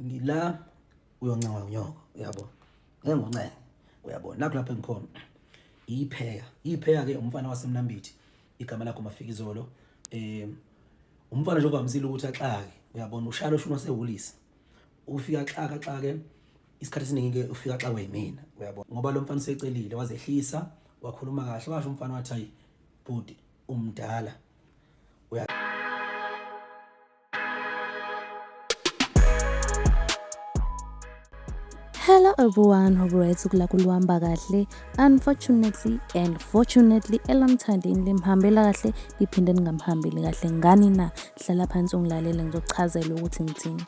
Ngila uyoncenga unyoko, uyabo. Ngeke ngikuncenga, uyabo. Nakho lapho engikhona. Ipheya. Ipheya ke umfana waseMnambithi. Igama lakho Mafikizolo. Umfana nje ovamisile ukuthi axake, uyabona, ushaya ushuni wasehulisa. Ufika axaka xake isikhathi esiningi ke ufika xakwe yimina, uyabona. Ngoba lo mfana usecelile wazehlisa, wakhuluma kahle, washo umfana wathi hayi bhuti umdala. Uya Hello everyone, hope right kula kahle. Unfortunately and fortunately elamthandeni limhambela kahle liphinde lingamhambeli kahle ngani na? Hlala phansi ungilalele ngizokuchazela ukuthi ngithini.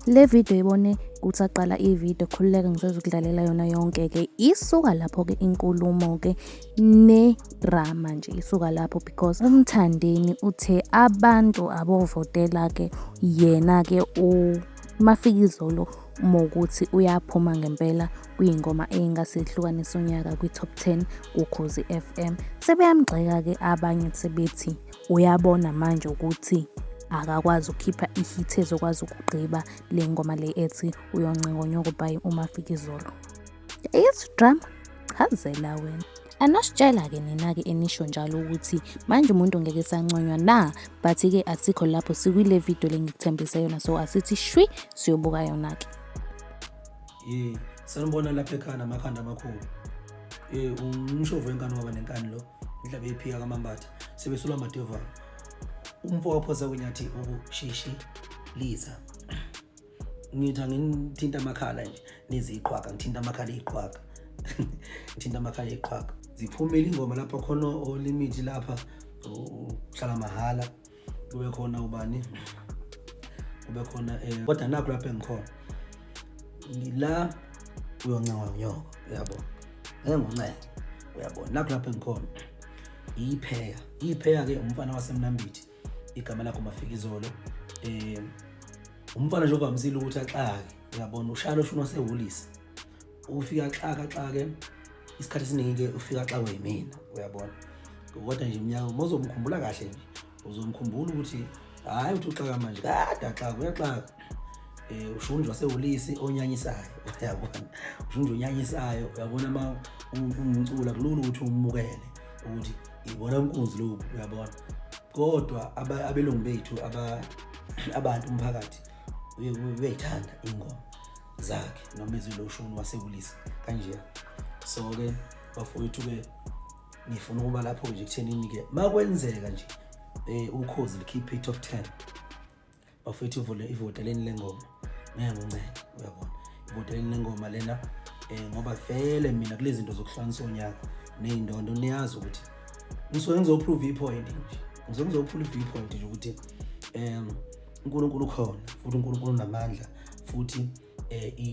Le video ibone kusaqala i-video, khululeka ngisazokudlalela yona yonke-ke. Isuka lapho-ke inkulumo-ke ne-drama nje isuka lapho because uMthandeni uthe abantu abovotela-ke yena-ke uMafikizolo mokuthi uyaphuma ngempela kuyingoma eyingase ihlukanise unyaka kwi-top 10 kuKhozi FM. Sebeyamgxeka-ke abanye sebethi uyabona manje ukuthi akakwazi ukukhipha i-hit ezokwazi ukugqiba le ngoma le ethi uyoncenga unyoko by uMafikizolo. It's drama, chazela wena. Anositshela-ke nina-ke enisho njalo ukuthi manje umuntu ngeke esanconywa na, but-ke asikho lapho sikwile video le ngikuthembise yona, so asithi shwi siyobuka yona-ke. Sanibona lapha ekhaya namakhanda amakhulu. Umshovu wenkani waba nenkani lo. Inhlabe yephika kaMambatha. Sebesulwa amadevana. Umfo waphosa kunyathi ukushishi liza. Ngithi angithinta amakhala nje niziqhwaga, ngithinta amakhala iqhwaga. Ngithinta amakhala iqhwaga. Ziphumile ingoma lapha khona olimit lapha uhlala mahala kube khona ubani kube khona kodwa nakho lapha engikhona ngila uyoncenga unyoko, uyabo. Ngeke ngikuncenga, uyabo. Nakho lapha engikhona. Ipheya. Ipheya ke umfana waseMnambithi. Igama lakho Mafikizolo. Umfana nje ovamisile ukuthi axake, uyabona, ushaya ushuni wasehulisa. Ufika axaka xake isikhathi esiningi ke ufika axakwe yimina, uyabona. Kodwa nje iminyaka uma uzomkhumbula kahle nje uzomkhumbula ukuthi hayi uthi uxaka manje kade axaka, uyaxaka. Ushunjwa wasehulisi onyanyisayo, uyabona. Ushunjwa onyanyisayo, uyabona uma umcula kulula ukuthi umukele ukuthi ibona inkunzi lokhu, uyabona. Kodwa abelungu bethu abantu umphakathi uyayithanda ingoma zakhe noma eziloshuni wasehulisi kanje. So ke bafowethu ke ngifuna ukuba lapho nje kuthenini ke makwenzeka nje ukhozi likhiphe i-top 10 bafowethu ivoteleni lengoma ngeke ngincede, uyabona. Ivoteleni lengoma lena ngoba vele mina kulezi zinto zokuhlanganisa unyaka ney'ndondo niyazi ukuthi ngisuke ngizoprove i-point nje, ngisuke ngizoprove i-point nje ukuthi uNkulunkulu ukhona futhi uNkulunkulu unamandla futhi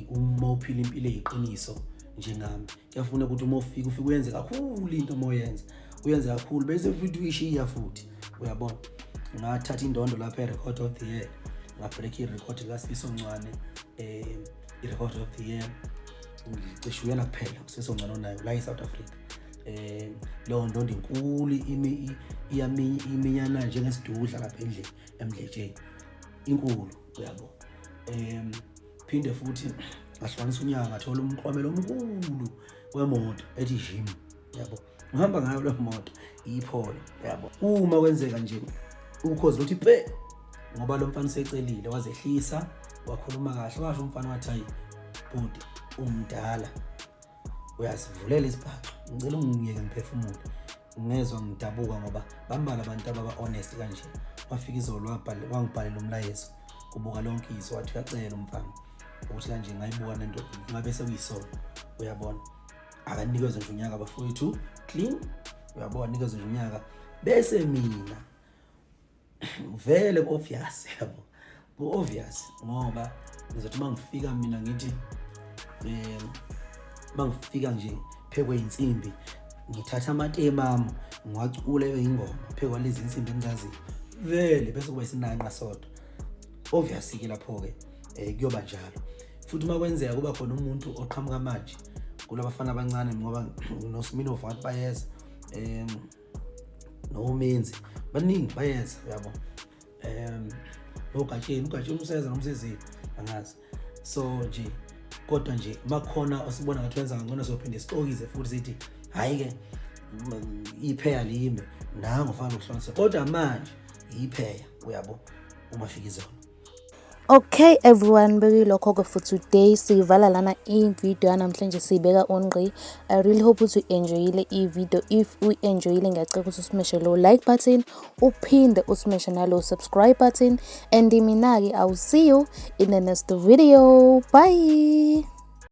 uma uphila impilo eyiqiniso njengami kuyafuna ukuthi uma ufika ufike uyenze kakhulu into uma uyenza uyenze kakhulu bese futhi uyishiya futhi, uyabona. Ngathatha indondo lapha e-record of the year, ngabreak i-record likaSifiso Ncwane, i-record of the year ngicishe uyena kuphela uSifiso Ncwane onayo la e-South Africa. Leyo ndondo inkulu iminyana njengesidudla lapha endlini emdletsheni, inkulu, uyabo. Phinde futhi ngahlukanisa unyaka ngathola umklomelo omkhulu wemoto ethi Jim, yabo. Ngihamba ngayo le moto ipholo, yabo. Uma kwenzeka nje ukhozi luthi pe ngoba lo mfana usecelile wazehlisa wakhuluma kahle, washo umfana wathi hayi bhuti umdala uyasivulela isibhaxu, ngicela ungiyeke ngiphefumule. Ngezwa ngidabuka ngoba bambalwa abantu ababa honest kanje. Wafika izolo wangibhalela umlayezo kubuka lonke izwi, wathi uyacela umfana ukuthi kanje ngayibuka lento ngabe sekuyisona, uyabona. Akanikezwe nje unyaka bafowethu clean, uyabona, nikezwe nje unyaka bese mina vele ku-obvious, yabo, ku-obvious ngoba ngizothi uma ngifika mina ngithi uma ngifika nje phekwe insimbi ngithatha amatema ami ngiwacule ebe ingoma phekwa lezi insimbi engizaziyo vele bese kuba isinanqa sodwa. Obvious ke lapho ke kuyoba njalo. Futhi uma kwenzeka kuba khona umuntu oqhamuka manje kulabafana abancane ngoba noSminoff ngathi bayeza, noMenzi baningi bayeza, uyabo. NoGatsheni, uGatsheni useza noma usezile angazi. So nje kodwa nje makhona osibona ngathi wenza kangcono, sophinde sixokize futhi sithi hhayi-ke, ipheya lime nango fana ukuhlonisa, kodwa manje ipheya uyabo uMafikizolo. Okay everyone, bekuyilokho-ke for today. Siyivala lana i-video yanamhlanje, siyibeka ongqi. I really hope ukuthi u-enjoyile i-video. If uyi-enjoyile, ngiyacela ukuthi u-smashe lo like button, uphinde u-smashe nalo subscribe button, and mina-ke I will see you in the next video. Bye.